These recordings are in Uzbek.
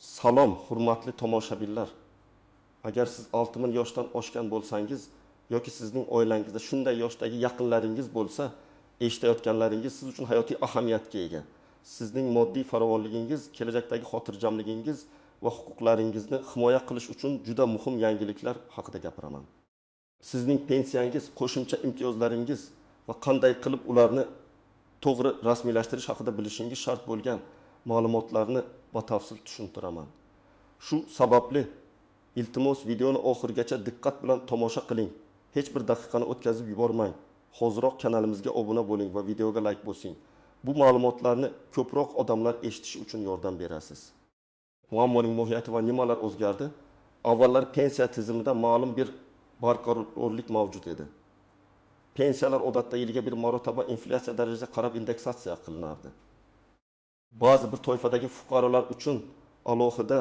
Salom, hurmatli tomoshabinlar. Agar siz 60 yoshdan oshgan bo'lsangiz yoki sizning oilangizda shunday yoshdagi yaqinlaringiz bo'lsa, eshitayotganlaringiz siz uchun hayotiy ahamiyatga ega. Sizning moddiy farovonligingiz, kelajakdagi xotirjamligingiz va huquqlaringizni himoya qilish uchun juda muhim yangiliklar haqida gapiraman. Sizning pensiyangiz, qo'shimcha imtiyozlaringiz va qanday qilib ularni to'g'ri rasmiylashtirish haqida bilishingiz shart bo'lgan ma'lumotlarni batafsil tushuntiraman. Shu sababli, iltimos, videoni oxirigacha diqqat bilan tomosha qiling. Hech bir daqiqani o'tkazib yubormang. Hoziroq kanalimizga obuna bo'ling va videoga like bosing. Bu ma'lumotlarni ko'proq odamlar eshitishi uchun yordam berasiz. Muammoning mohiyati va nimalar o'zgardi? Avvallar pensiya tizimida ma'lum bir barqarorlik mavjud edi. Pensiyalar odatda yiliga bir marotaba inflyatsiya darajasiga qarab indeksatsiya qilinardi. Ba'zi bir toifadagi fuqarolar uchun alohida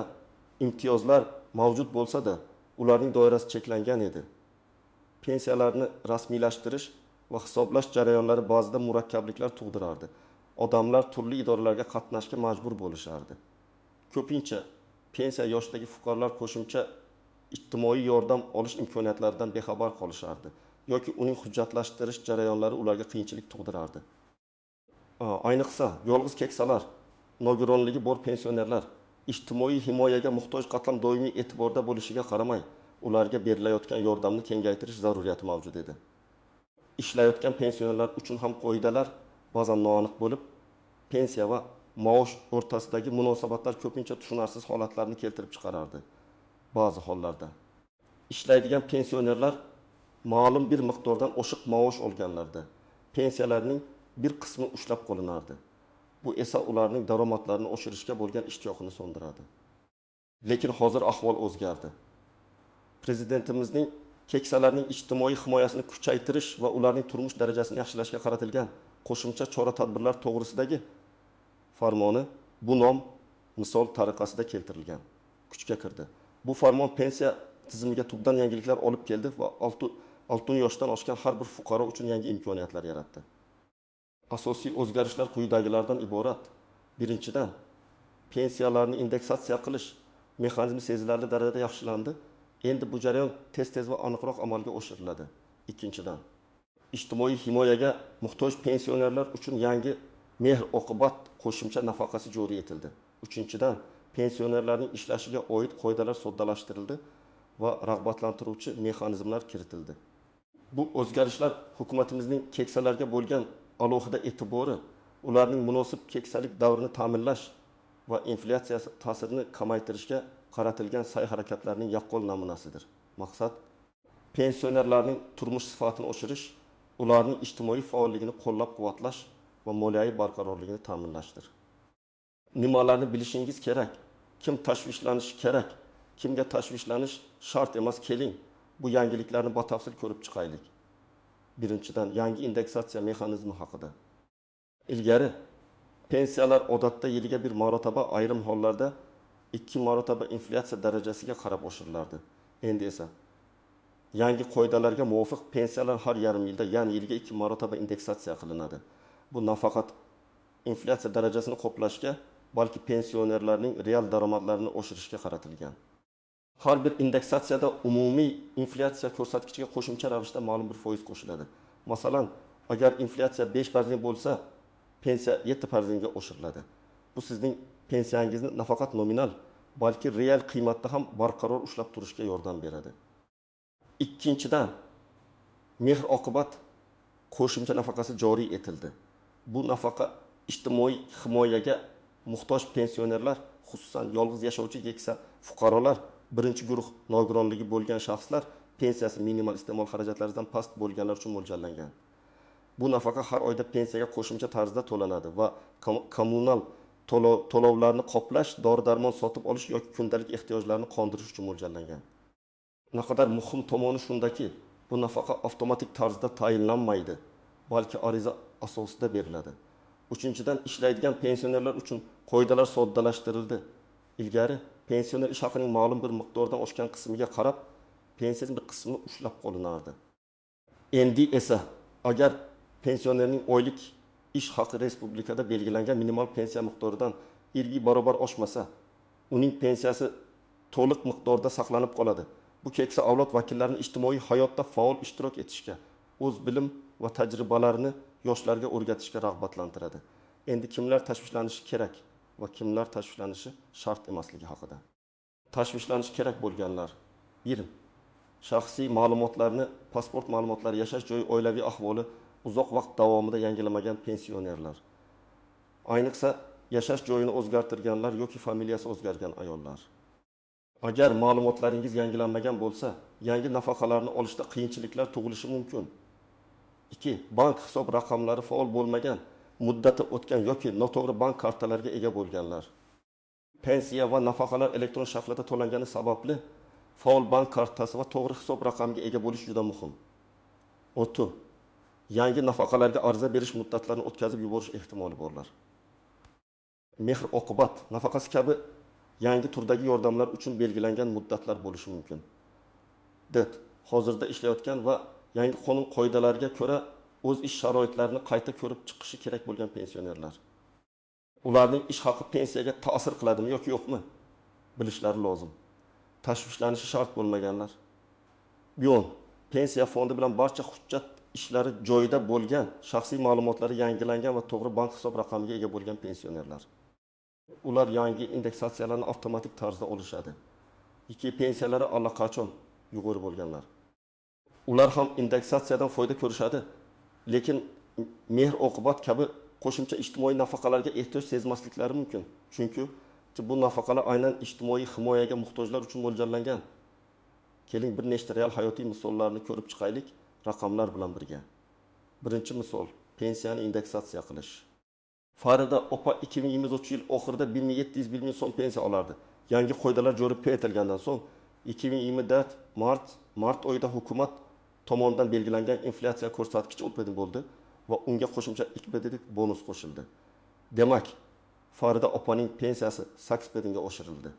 imtiyozlar mavjud bo'lsa-da, ularning doirasi cheklangan edi. Pensiyalarni rasmiylashtirish va hisoblash jarayonlari ba'zida murakkabliklar tug'dirardi. Odamlar turli idoralarga qatnashga majbur bo'lishardi. Ko'pincha pensiya yoshidagi fuqarolar qo'shimcha ijtimoiy yordam olish imkoniyatlaridan bexabar qolishardi yoki uning hujjatlashtirish jarayonlari ularga qiyinchilik tug'dirardi. Ayniqsa, yolg'iz keksalar, nogironligi bor pensionerlar, ijtimoiy himoyaga muhtoj qatlam doimiy e'tiborda bo'lishiga qaramay, ularga berilayotgan yordamni kengaytirish zaruriyati mavjud edi. Ishlayotgan pensionerlar uchun ham qoidalar ba'zan noaniq bo'lib, pensiya va maosh o'rtasidagi munosabatlar ko'pincha tushunarsiz holatlarni keltirib chiqarardi. Ba'zi hollarda ishlaydigan pensionerlar ma'lum bir miqdordan oshiq maosh olganlarda pensiyalarning bir qismi ushlab qolinardi. Bu esa ularning daromadlarini oshirishga bo'lgan ishtiyoqini so'ndiradi. Lekin hozir ahvol o'zgardi. Prezidentimizning keksalarning ijtimoiy himoyasini kuchaytirish va ularning turmush darajasini yaxshilashga qaratilgan qo'shimcha chora-tadbirlar to'g'risidagi farmoni bu nom misol tariqasida keltirilgan, kuchga kirdi. Bu farmon pensiya tizimiga tubdan yangiliklar olib keldi va 60 yoshdan oshgan har bir fuqaro uchun yangi imkoniyatlar yaratdi. Asosiy o'zgarishlar quyidagilardan iborat. Birinchidan, pensiyalarni indeksatsiya qilish mexanizmi sezilarli darajada yaxshilandi. Endi bu jarayon tez-tez va aniqroq amalga oshiriladi. Ikkinchidan, ijtimoiy himoyaga muhtoj pensionerlar uchun yangi mehr-oqibat qo'shimcha nafaqasi joriy etildi. Uchinchidan, pensionerlarning ishlashiga oid qoidalar soddalashtirildi va rag'batlantiruvchi mexanizmlar kiritildi. Bu o'zgarishlar hukumatimizning keksalarga bo'lgan alohida e'tibori, ularning munosib keksalik davrini ta'minlash va inflyatsiya ta'sirini kamaytirishga qaratilgan sa'y-harakatlarning yaqqol namunasidir. Maqsad pensionerlarning turmush sifatini oshirish, ularning ijtimoiy faolligini qo'llab-quvvatlash va moliyaviy barqarorligini ta'minlashdir. Nimalarni bilishingiz kerak? Kim tashvishlanishi kerak? Kimga tashvishlanish shart emas? Keling, bu yangiliklarni batafsil ko'rib chiqaylik. Birinchidan, yangi indeksatsiya mexanizmi haqida. Ilgari pensiyalar odatda yiliga bir marotaba, ayrim hollarda 2 marotaba inflyatsiya darajasiga qarab oshirilardi. Endi esa yangi qoidalarga muvofiq pensiyalar har yarim yilda, ya'ni yiliga 2 marotaba indeksatsiya qilinadi. Bu nafaqat inflyatsiya darajasini qoplashga, balki pensionerlarning real daromadlarini oshirishga qaratilgan. Har bir indeksatsiyada umumiy inflyatsiya ko'rsatkichiga qo'shimcha ravishda ma'lum bir foiz qo'shiladi. Masalan, agar inflyatsiya 5% bo'lsa, pensiya 7% ga oshiriladi. Bu sizning pensiyangizni nafaqat nominal, balki real qiymatda ham barqaror ushlab turishga yordam beradi. Ikkinchidan, mehr-oqibat qo'shimcha nafaqasi joriy etildi. Bu nafaqa ijtimoiy himoyaga muhtoj pensionerlar, xususan yolg'iz yashovchi keksa fuqarolar, birinchi guruh nogironligi bo'lgan shaxslar, pensiyasi minimal iste'mol xarajatlaridan past bo'lganlar uchun mo'ljallangan. Bu nafaqa har oyda pensiyaga qo'shimcha tarzda to'lanadi va kommunal to'lovlarni qoplash, dori-darmon sotib olish yoki kundalik ehtiyojlarni qondirish uchun mo'ljallangan. Naqadar muhim tomoni shundaki, bu nafaqa avtomatik tarzda tayinlanmaydi, balki ariza asosida beriladi. Uchinchidan, ishlaydigan pensionerlar uchun qoidalar soddalashtirildi. Ilgari pensioner ish haqining ma'lum bir miqdordan oshgan qismiga qarab pensiyasining bir qismi ushlab qolinardi. Endi esa agar pensionerning oylik ish haqi respublikada belgilangan minimal pensiya miqdoridan ilgi barobar oshmasa, Uning pensiyasi to'liq miqdorda saqlanib qoladi. Bu keksa avlod vakillarini ijtimoiy hayotda faol ishtirok etishga, o'z bilim va tajribalarini yoshlarga o'rgatishga rag'batlantiradi. Endi kimlar tashvishlanishi kerak va kimlar tashvishlanishi shart emasligi haqida. Tashvishlanishi kerak bo'lganlar. 1. Shaxsiy ma'lumotlarni, pasport ma'lumotlari, yashash joyi, oilaviy ahvoli uzoq vaqt davomida yangilanmagan pensionerlar. Ayniqsa, yashash joyini o'zgartirganlar yoki familiyasi o'zgargan ayollar. Agar ma'lumotlaringiz yangilanmagan bo'lsa, yangi nafaqalarni olishda qiyinchiliklar tug'ilishi mumkin. 2. Bank hisob raqamlari faol bo'lmagan, muddati o'tgan yoki noto'g'ri bank kartalariga ega bo'lganlar. Pensiya va nafaqalar elektron shaklda to'langani sababli faol bank kartasi va to'g'ri hisob raqamiga ega bo'lish juda muhim. 3. Yangi nafaqalarga ariza berish muddatlarini o'tkazib yuborish ehtimoli borlar. Mehr-oqibat nafaqasi kabi yangi turdagi yordamlar uchun belgilangan muddatlar bo'lishi mumkin. 4. Hozirda ishlayotgan va yangi qonun qoidalariga ko'ra o'z ish sharoitlarini qayta ko'rib chiqishi kerak bo'lgan pensionerlar. Ularning ish haqi pensiyaga ta'sir qiladimi yoki yo'qmi bilishlari lozim. Tashvishlanishi shart bo'lmaganlar. 10. Pensiya fondi bilan barcha hujjat ishlari joyida bo'lgan, shaxsiy ma'lumotlari yangilangan va to'g'ri bank hisob raqamiga ega bo'lgan pensionerlar. Ular yangi indeksatsiyalarni avtomatik tarzda olishadi. 2. Pensiyalari allaqachon yuqori bo'lganlar. Ular ham indeksatsiyadan foyda ko'rishadi, lekin mehr-oqibat kabi qo'shimcha ijtimoiy nafaqalarga ehtiyoj sezmasliklari mumkin. Chunki bu nafaqalar aynan ijtimoiy himoyaga muhtojlar uchun mo'ljallangan. Keling bir nechta real hayotiy misollarni ko'rib chiqaylik raqamlar bilan birga. Birinchi misol, pensiyani indeksatsiya qilish. Farida opa 2023 yil oxirida 1701 ming so'm pensiya olardi. Yangi qoidalar joriy etilgandan so'ng 2024 mart oyida hukumat tomonidan belgilangan inflyatsiya ko'rsatkichi o'tmadi bo'ldi va unga qo'shimcha 2% bonus qo'shildi. Demak, Farida opaning pensiyasi 8% ga oshirildi.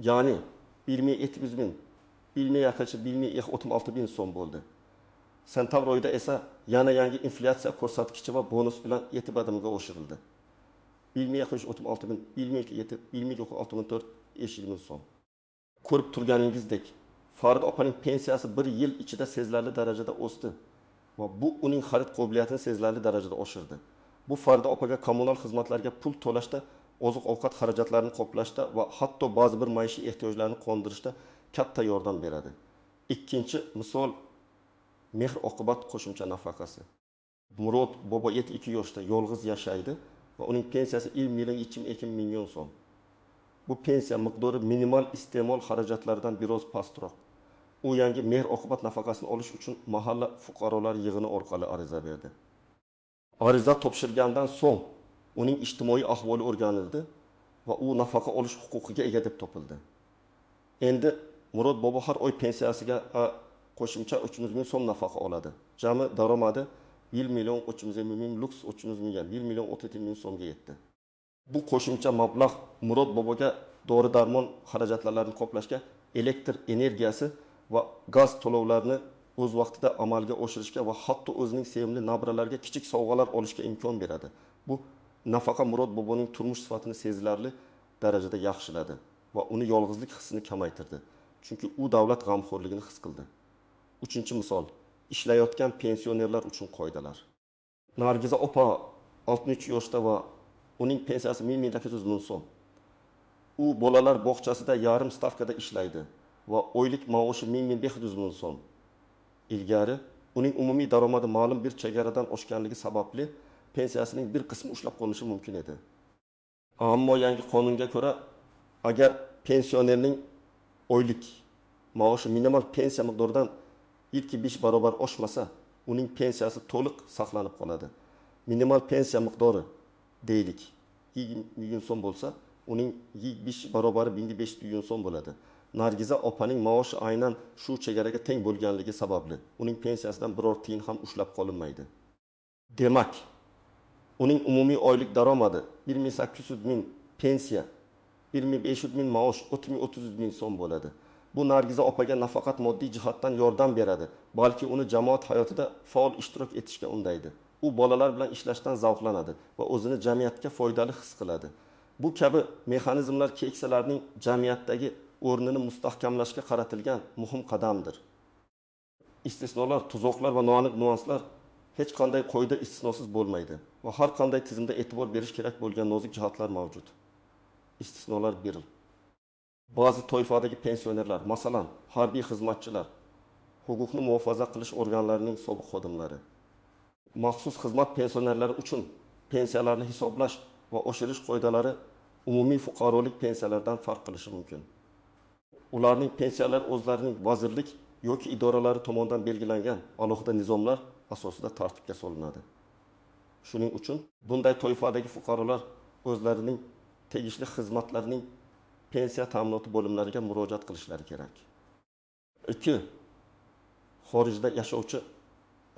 Ya'ni 1700 ming, 1000 1036 ming so'm bo'ldi. Sentabr oyida esa yana yangi inflyatsiya ko'rsatkichi va bonus bilan 7% ga oshirildi. 1036 ming, 1007, 1064 ming so'm. Ko'rib turganingizdek, Farida opaning pensiyasi bir yil ichida sezilarli darajada o'sdi va bu uning xarid qobiliyatini sezilarli darajada oshirdi. Bu Farida opaga kommunal xizmatlarga pul to'lashda, oziq-ovqat xarajatlarini qoplashda va hatto ba'zi bir maishiy ehtiyojlarni qondirishda katta yordam beradi. Ikkinchi misol, mehr-oqibat qo'shimcha nafaqasi. Murod bobo 72 yoshda yolg'iz yashaydi va uning pensiyasi 1 million 202 million so'm. Bu pensiya miqdori minimal iste'mol xarajatlaridan biroz pastroq. U yangi mehr-oqibat nafaqasini olish uchun mahalla fuqarolar yig'ini orqali ariza berdi. Ariza topshirgandan so'ng uning ijtimoiy ahvoli o'rganildi va u nafaqa olish huquqiga ega deb topildi. Endi Murod bobo har oy pensiyasiga qo'shimcha 300 ming so'm nafaqa oladi. Jami daromadi 1 million 300 ming luks 300 mingga 1 million 37 ming so'mga yetdi. Bu qo'shimcha mablag' Murod boboga dori-darmon xarajatlarini qoplashga, elektr energiyasi va gaz to'lovlarini o'z vaqtida amalga oshirishga va hatto o'zining sevimli nabiralariga kichik sovg'alar olishga imkon beradi. Bu nafaqa Murod boboning turmush sifatini sezilarli darajada yaxshiladi va uni yolg'izlik hissini kamaytirdi. Chunki u davlat g'amxo'rligini his qildi. Uchinchi misol, ishlayotgan pensionerlar uchun qoidalar. Nargiza opa 63 yoshda va uning pensiyasi 1800 ming so'm. U bolalar bog'chasida yarim stavkada ishlaydi va oylik maoshi 1500 ming so'm. Ilgari uning umumiy daromadi ma'lum bir chegaradan oshganligi sababli pensiyasining bir qismi ushlab qolinishi mumkin edi. Ammo yangi qonunga ko'ra, agar pensionerning oylik maoshi minimal pensiya miqdoridan 2-5 barobar oshmasa, uning pensiyasi to'liq saqlanib qoladi. Minimal pensiya miqdori deylik 20 million so'm bo'lsa, uning 5 barobari 1500 million so'm bo'ladi. Nargiza opaning maoshi aynan shu chegaraga teng bo'lganligi sababli uning pensiyasidan biror tiyin ham ushlab qolinmaydi. Demak, uning umumiy oylik daromadi 1800 ming pensiya, 1500 ming maosh, 30 ming so'm bo'ladi. Bu Nargiza opaga nafaqat moddiy jihatdan yordam beradi, balki uni jamoat hayotida faol ishtirok etishga undaydi. U bolalar bilan ishlashdan zavqlanadi va o'zini jamiyatga foydali his qiladi. Bu kabi mexanizmlar keksalarning jamiyatdagi o'rnini mustahkamlashga qaratilgan muhim qadamdir. Istisnolar, tuzoqlar va noaniq nyuanslar. Hech qanday qoida istisnosiz bo'lmaydi va har qanday tizimda e'tibor berish kerak bo'lgan nozik jihatlar mavjud. Istisnolar: 1. Ba'zi toifadagi pensionerlar, masalan, harbiy xizmatchilar, huquqni muhofaza qilish organlarining sobiq xodimlari. Maxsus xizmat pensionerlari uchun pensiyalarni hisoblash va oshirish qoidalari umumiy fuqarolik pensiyalardan farq qilishi mumkin. Ularning pensiyalari o'zlarining vazirlik yoki idoralari tomonidan belgilangan alohida nizomlar asosida tartibga solinadi. Shuning uchun bunday toifadagi fuqarolar o'zlarining tegishli xizmatlarning pensiya ta'minoti bo'limlariga murojaat qilishlari kerak. 2. Xorijda yashovchi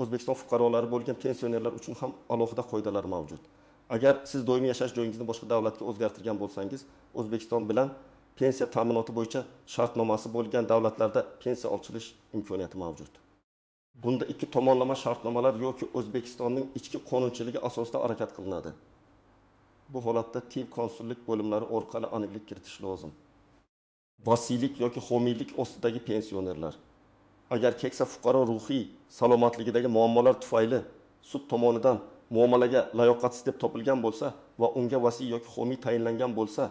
O'zbekiston fuqarolari bo'lgan pensionerlar uchun ham alohida qoidalar mavjud. Agar siz doimiy yashash joyingizni boshqa davlatga o'zgartirgan bo'lsangiz, O'zbekiston bilan pensiya ta'minoti bo'yicha shartnomasi bo'lgan davlatlarda pensiya olishilish imkoniyati mavjud. Bunda ikki tomonlama shartnomalar yoki O'zbekistonning ichki qonunchiligi asosida harakat qilinadi. Bu holatda TIV konsullik bo'limlari orqali aniqlik kiritish lozim. Vasiylik yoki homiylik ostidagi pensionerlar. Agar keksa fuqaro ruhiy salomatligidagi muammolar tufayli sud tomonidan muomalaga layoqatsiz deb topilgan bo'lsa va unga vasiy yoki homiy tayinlangan bo'lsa,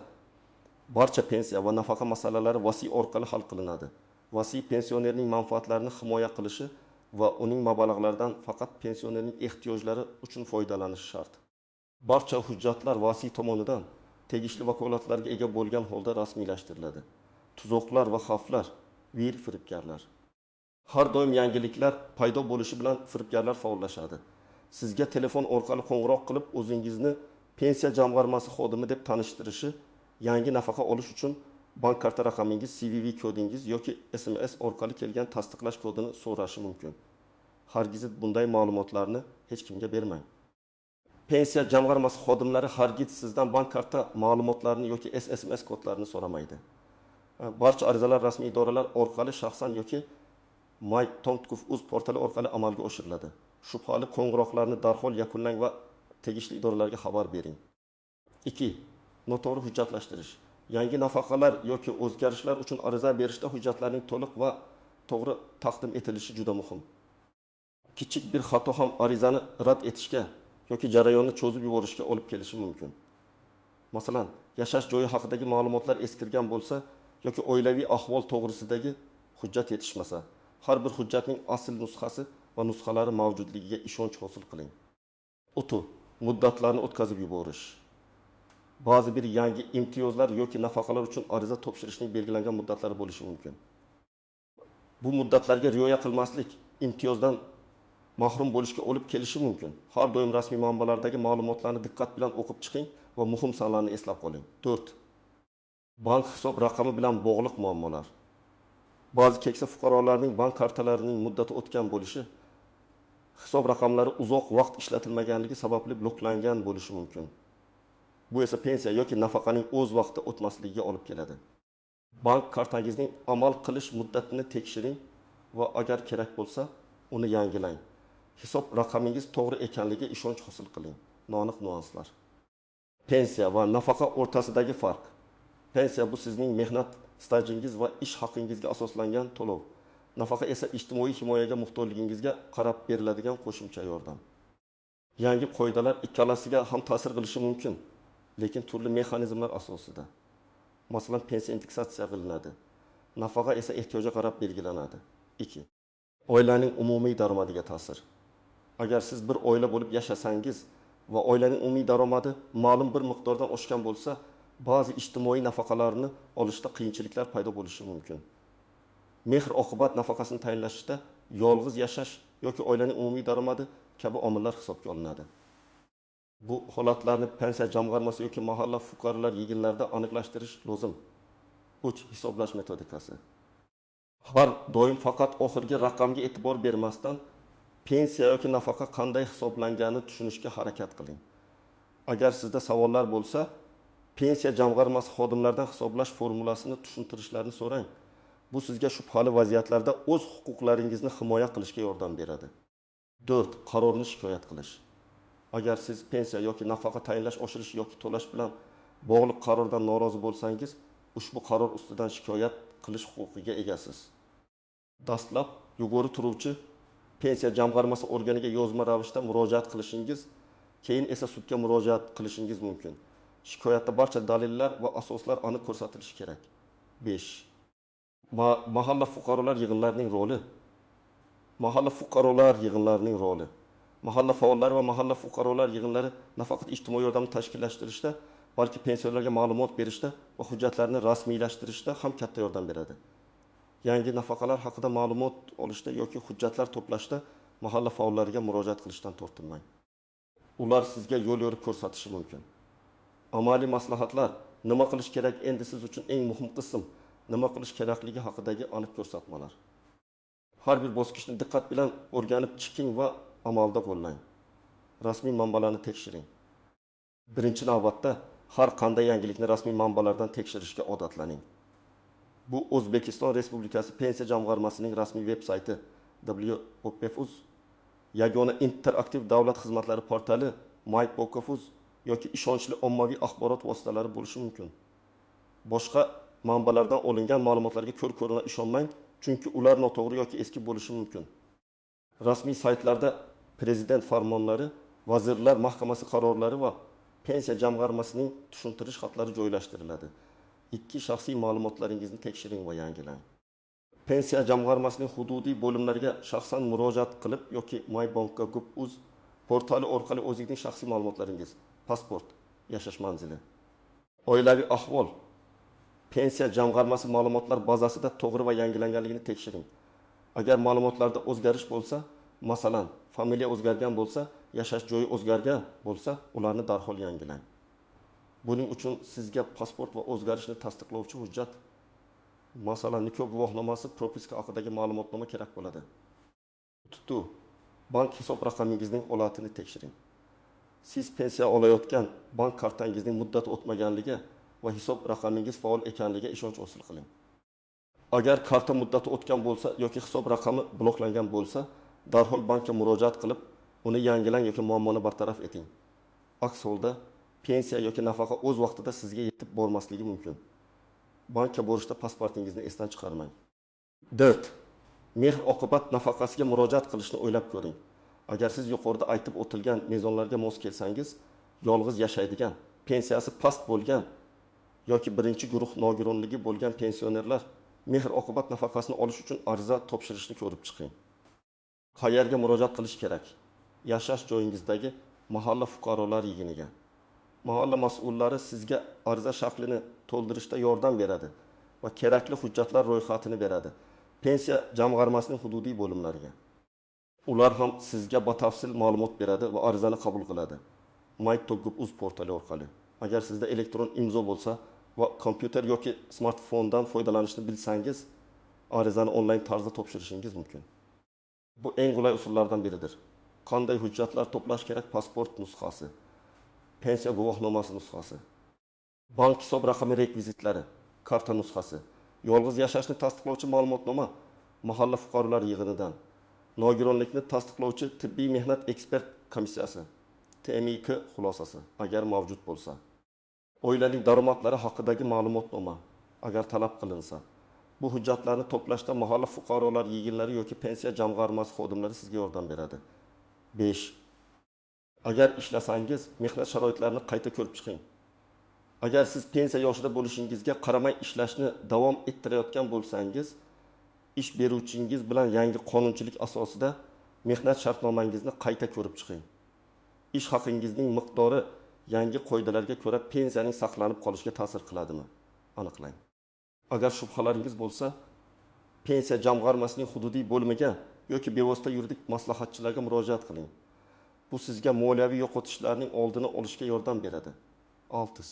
barcha pensiya va nafaqa masalalari vasiy orqali hal qilinadi. Vasiy pensionerning manfaatlarini himoya qilishi va uning mablag'laridan faqat pensionerning ehtiyojlari uchun foydalanishi shart. Barcha hujjatlar vasiy tomonidan tegishli vakolatlarga ega bo'lgan holda rasmiylashtiriladi. Tuzoqlar va xavflar, vir firibgarlar. Har doim yangiliklar paydo bo'lishi bilan firibgarlar faollashadi. Sizga telefon orqali qo'ng'iroq qilib, o'zingizni pensiya jamg'armasi xodimi deb tanishtirishi, yangi nafaqa olish uchun bank karta raqamingiz, CVV kodingiz yoki SMS orqali kelgan tasdiqlash kodini so'rashi mumkin. Hargiz bunday ma'lumotlarni hech kimga bermang. Pensiya jamg'armasi xodimlari hargiz sizdan bank karta ma'lumotlarini yoki SMS kodlarini so'ramaydi. Barcha arizalar rasmiy idoralar orqali shaxsan yoki my.gov.uz portali orqali amalga oshiriladi. Shubhali qo'ng'iroqlarni darhol yakunlang va tegishli idoralarga xabar bering. 2. Noto'g'ri hujjatlashtirish. Yangi nafaqalar yoki o'zgarishlar uchun ariza berishda hujjatlarning to'liq va to'g'ri taqdim etilishi juda muhim. Kichik bir xato ham arizani rad etishga yoki jarayonni cho'zib yuborishga olib kelishi mumkin. Masalan, yashash joyi haqidagi ma'lumotlar eskirgan bo'lsa yoki oilaviy ahvol to'g'risidagi hujjat yetishmasa, har bir hujjatning asl nusxasi va nusxalari mavjudligiga ishonch hosil qiling. 3. Muddatlarni o'tkazib yuborish. Ba'zi bir yangi imtiyozlar yoki nafaqalar uchun ariza topshirishning belgilangan muddatlari bo'lishi mumkin. Bu muddatlarga rioya qilmaslik imtiyozdan mahrum bo'lishga olib kelishi mumkin. Har doim rasmiy manbalardagi ma'lumotlarni diqqat bilan o'qib chiqing va muhim sanlarni eslab qoling. 4. Bank hisob raqami bilan bog'liq muammolar. Ba'zi keksa fuqarolarning bank kartalarining muddati o'tgan bo'lishi, hisob raqamlari uzoq vaqt ishlatilmaganligi sababli bloklangan bo'lishi mumkin. Bu esa pensiya yoki nafaqaning o'z vaqtida o'tmasligiga olib keladi. Bank kartangizning amal qilish muddatini tekshiring va agar kerak bo'lsa, uni yangilang. Hisob raqamingiz to'g'ri ekanligiga ishonch hosil qiling. Noaniq nyuanslar. Pensiya va nafaqa o'rtasidagi farq. Pensiya bu sizning mehnat stajingiz va ish haqingizga asoslangan to'lov. Nafaqa esa ijtimoiy himoyaga muhtojligingizga qarab beriladigan qo'shimcha yordam. Yangi qoidalar ikkalasiga ham ta'sir qilishi mumkin, lekin turli mexanizmlar asosida. Masalan, pensiya indeksatsiya qilinadi. Nafaqa esa ehtiyojga qarab belgilanadi. 2. Oilaning umumiy daromadiga ta'sir. Agar siz bir oila bo'lib yashasangiz va oilaning umumiy daromadi ma'lum bir miqdordan oshgan bo'lsa, ba'zi ijtimoiy nafaqalarni olishda qiyinchiliklar paydo bo'lishi mumkin. Mehr-oqibat nafaqasini tayinlashda yolg'iz yashash yoki oilaning umumiy daromadi kabi omillar hisobga olinadi. Bu holatlarni pensiya jamg'armasi yoki mahalla fuqarolar yig'inlarida aniqlashtirish lozim. 3. Hisoblash metodikasi. Har doim faqat oxirgi raqamga e'tibor bermasdan pensiya yoki nafaqa qanday hisoblanganini tushunishga harakat qiling. Agar sizda savollar bo'lsa, pensiya jamg'armasi xodimlaridan hisoblash formulasini tushuntirishlarini so'rang. Bu sizga shubhali vaziyatlarda o'z huquqlaringizni himoya qilishga yordam beradi. 4. Qarorni shikoyat qilish. Agar siz pensiya yoki nafaqa tayinlash, oshirish yoki to'lash bilan bog'liq qarordan norozi bo'lsangiz, ushbu qaror ustidan shikoyat qilish huquqiga egasiz. Dastlab, yuqori turuvchi Pensiya jamg'armasi organiga yozma ravishda murojaat qilishingiz, keyin esa sudga murojaat qilishingiz mumkin. Shikoyatda barcha dalillar va asoslar aniq ko'rsatilishi kerak. 5. Mahalla fuqarolar yig'inlarining roli. Mahalla fuqarolar yig'inlarining roli. Mahalla faollari va mahalla fuqarolar yig'inlari nafaqat ijtimoiy yordamni tashkillashtirishda, balki pensionerlarga ma'lumot berishda va hujjatlarni rasmiylashtirishda ham katta yordam beradi. Yangi nafaqalar haqida ma'lumot olishda yoki hujjatlar to'plashda mahalla faollariga murojaat qilishdan tortinmang. Ular sizga yo'l yo'riq ko'rsatishi mumkin. Amaliy maslahatlar: nima qilish kerak endi siz uchun eng muhim qism, nima qilish kerakligi haqidagi aniq ko'rsatmalar. Har bir bosqichni diqqat bilan o'rganib chiqing va amalda qo'llang. Rasmiy manbalarni tekshiring. Birinchi navbatda har qanday yangilikni rasmiy manbalardan tekshirishga odatlaning. Bu O'zbekiston Respublikasi Pensiya jamg'armasining rasmiy veb sayti WOPF.uz, yagona interaktiv davlat xizmatlari portali mypokov.uz yoki ishonchli ommaviy axborot vositalari bo'lishi mumkin. Boshqa manbalardan olingan ma'lumotlarga ko'r-ko'rona ishonmang, chunki ular noto'g'ri yoki eski bo'lishi mumkin. Rasmiy saytlarda prezident farmonlari, vazirlar mahkamasi qarorlari va pensiya jamg'armasining tushuntirish xatlari joylashtiriladi. 2. Shaxsiy ma'lumotlaringizni tekshiring va yangilang. Pensiya jamg'armasining hududiy bo'limlariga shaxsan murojaat qilib yoki mybank.gov.uz portali orqali o'zingizning shaxsiy ma'lumotlaringiz, pasport, yashash manzili, oilaviy ahvol, pensiya jamg'armasi ma'lumotlar bazasida to'g'ri va yangilanganligini tekshiring. Agar ma'lumotlarda o'zgarish bo'lsa, masalan, familiya o'zgargan bo'lsa, yashash joyi o'zgargan bo'lsa, ularni darhol yangilang. Buning uchun sizga pasport va o'zgarishni tasdiqlovchi hujjat, masalan, nikoh guvohnomasi, propiska haqidagi ma'lumotnoma kerak bo'ladi. Tutuv: bank hisob raqamingizning holatini tekshiring. Siz pensiya olayotgan bank kartangizning muddati o'tmaganligi va hisob raqamingiz faol ekanligiga ishonch hosil qiling. Agar karta muddati o'tgan bo'lsa yoki hisob raqami bloklangan bo'lsa, darhol bankka murojaat qilib, uni yangilang yoki muammoni bartaraf eting. Aks holda pensiya yoki nafaqa o'z vaqtida sizga yetib bormasligi mumkin. Bankka borishda pasportingizni esdan chiqarmang. 4. Mehr oqibat nafaqasiga murojaat qilishni o'ylab ko'ring. Agar siz yuqorida aytib o'tilgan mezonlarga mos kelsangiz, yolg'iz yashaydigan, pensiyasi past bo'lgan yoki birinchi guruh nogironligi bo'lgan pensionerlar mehr oqibat nafaqasini olish uchun ariza topshirishni ko'rib chiqing. Qayerga murojaat qilish kerak? Yashash joyingizdagi mahalla fuqarolar yig'iniga. Mahalla mas'ullari sizga ariza shaklini to'ldirishda yordam beradi va kerakli hujjatlar ro'yxatini beradi. Pensiya jamg'armasining hududiy bo'limlariga. Ular ham sizga batafsil ma'lumot beradi va arizani qabul qiladi. mytogub.uz portali orqali. Agar sizda elektron imzo bo'lsa va kompyuter yoki smartfondan foydalanishni bilsangiz, arizani onlayn tarzda topshirishingiz mumkin. Bu eng qulay usullardan biridir. Qanday hujjatlar to'plash kerak? Pasport nusxasi, pensiya guvohnomasi nusxasi, bank hisob raqami rekvizitlari, karta nusxasi, yolg'iz yashashni tasdiqlovchi ma'lumotnoma mahalla fuqarolar yig'inidan, nogironlikni tasdiqlovchi tibbiy mehnat ekspert komissiyasi TMIK xulosasi agar mavjud bo'lsa, oilaning daromadlari haqidagi ma'lumotnoma agar talab qilinsa. Bu hujjatlarni to'plashda mahalla fuqarolar yig'inlari yoki pensiya jamg'armasi xodimlari sizga yordam beradi. 5. Agar ishlasangiz, mehnat sharoitlarini qayta ko'rib chiqing. Agar siz pensiya yoshida bo'lishingizga qaramay ishlashni davom ettirayotgan bo'lsangiz, ish beruvchingiz bilan yangi qonunchilik asosida mehnat shartnomangizni qayta ko'rib chiqing. Ish haqingizning miqdori yangi qoidalarga ko'ra pensiyaning saqlanib qolishiga ta'sir qiladimi? Aniqlang. Agar shubhalaringiz bo'lsa, pensiya jamg'armasining hududiy bo'limiga yoki bevosita yuridik maslahatchilarga murojaat qiling. Bu sizga moliyaviy yo'qotishlarning oldini olishga yordam beradi. 6.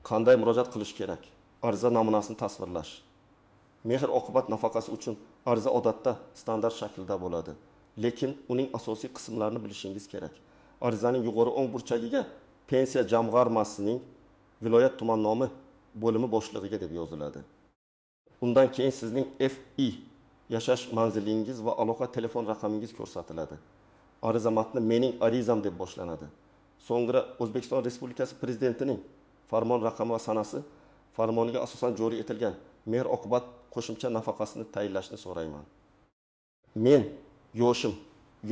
Qanday murojaat qilish kerak? Ariza namunasini tasvirlash. Mehr oqibat nafaqasi uchun ariza odatda standart shaklda bo'ladi, lekin uning asosiy qismlarini bilishingiz kerak. Arizaning yuqori o'ng burchagiga pensiya jamg'armasining viloyat tuman nomi bo'limi boshlig'iga deb yoziladi. Undan keyin sizning FI yashash manzilingiz va aloqa telefon raqamingiz ko'rsatiladi. Ariza matni "Mening arizam" deb boshlanadi. So'ngra O'zbekiston Respublikasi Prezidentining farmon raqami va sanasi, farmoniga asosan joriy etilgan mehr-oqibat qo'shimcha nafaqasini tayinlashni so'rayman. Men yoshim,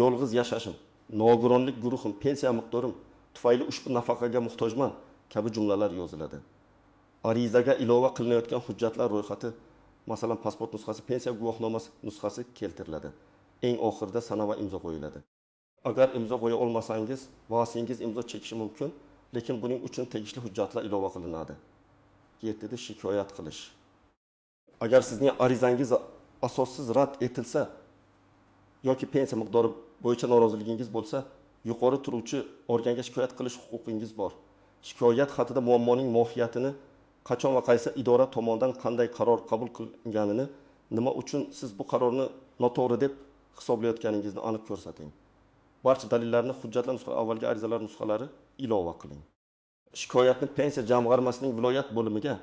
yolg'iz yashashim, nogironlik guruhim, pensiya miqdorim tufayli ushbu nafaqaga muhtojman kabi jumlalar yoziladi. Arizaga ilova qilinayotgan hujjatlar ro'yxati, masalan, pasport nusxasi, pensiya guvohnomasi nusxasi keltiriladi. Eng oxirida sana va imzo qo'yiladi. Agar imzo qo'ya olmasangiz, vasiyngiz imzo chekishi mumkin, lekin buning uchun tegishli hujjatlar ilova qilinadi. 7. Shikoyat qilish. Agar sizning arizangiz asossiz rad etilsa yoki pensiya miqdori bo'yicha noroziligingiz bo'lsa, yuqori turuvchi organga shikoyat qilish huquqingiz bor. Shikoyat xatida muammoning mohiyatini, qachon va qaysi idora tomonidan qanday qaror qabul qilinganini, nima uchun siz bu qarorni noto'g'ri deb hisoblayotganingizni aniq ko'rsating. Barcha dalillarni, hujjatlar nusxalari, avvalgi arizalar nusxalari ilova qiling. Shikoyatni pensiya jamg'armasining viloyat bo'limiga,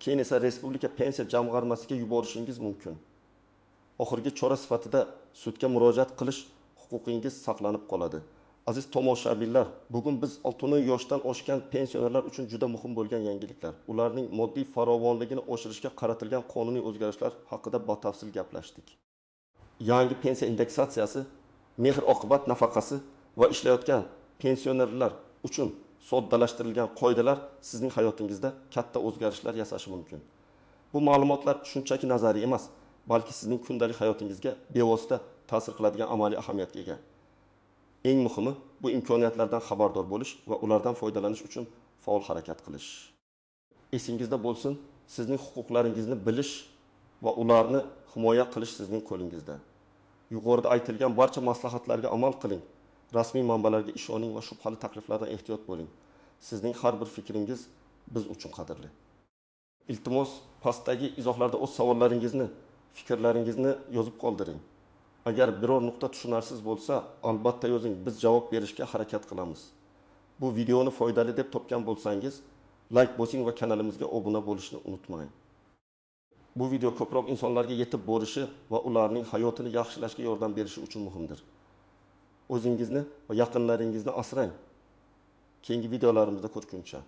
keyin esa respublika pensiya jamg'armasiga yuborishingiz mumkin. Oxirgi chora sifatida sudga murojaat qilish huquqingiz saqlanib qoladi. Aziz tomoshabinlar, bugun biz 60 yoshdan oshgan pensionerlar uchun juda muhim bo'lgan yangiliklar, ularning moddiy farovonligini oshirishga qaratilgan qonuniy o'zgarishlar haqida batafsil gaplashdik. Yangi pensiya indeksatsiyasi, mehr-oqibat nafaqasi va ishlayotgan pensionerlar uchun soddalashtirilgan qoidalar sizning hayotingizda katta o'zgarishlar yasashi mumkin. Bu ma'lumotlar shunchaki nazariy emas, balki sizning kundalik hayotingizga bevosita ta'sir qiladigan amaliy ahamiyatga ega. Eng muhimi, bu imkoniyatlardan xabardor bo'lish va ulardan foydalanish uchun faol harakat qilish. Esingizda bo'lsin, sizning huquqlaringizni bilish va ularni himoya qilish sizning qo'lingizda. Yuqorida aytilgan barcha maslahatlarga amal qiling. Rasmiy manbalarga ishoning va shubhali takliflardan ehtiyot bo'ling. Sizning har bir fikringiz biz uchun qadrli. Iltimos, pastdagi izohlarda o'z savollaringizni, fikrlaringizni yozib qoldiring. Agar biror nuqta tushunarsiz bo'lsa, albatta yozing, biz javob berishga harakat qilamiz. Bu videoni foydali deb topgan bo'lsangiz, like bosing va kanalimizga obuna bo'lishni unutmang. Bu video ko'proq insonlarga yetib borishi va ularning hayotini yaxshilashga yordam berishi uchun muhimdir. O'zingizni va yaqinlaringizni asrang. Keyingi videolarimizda ko'rishguncha.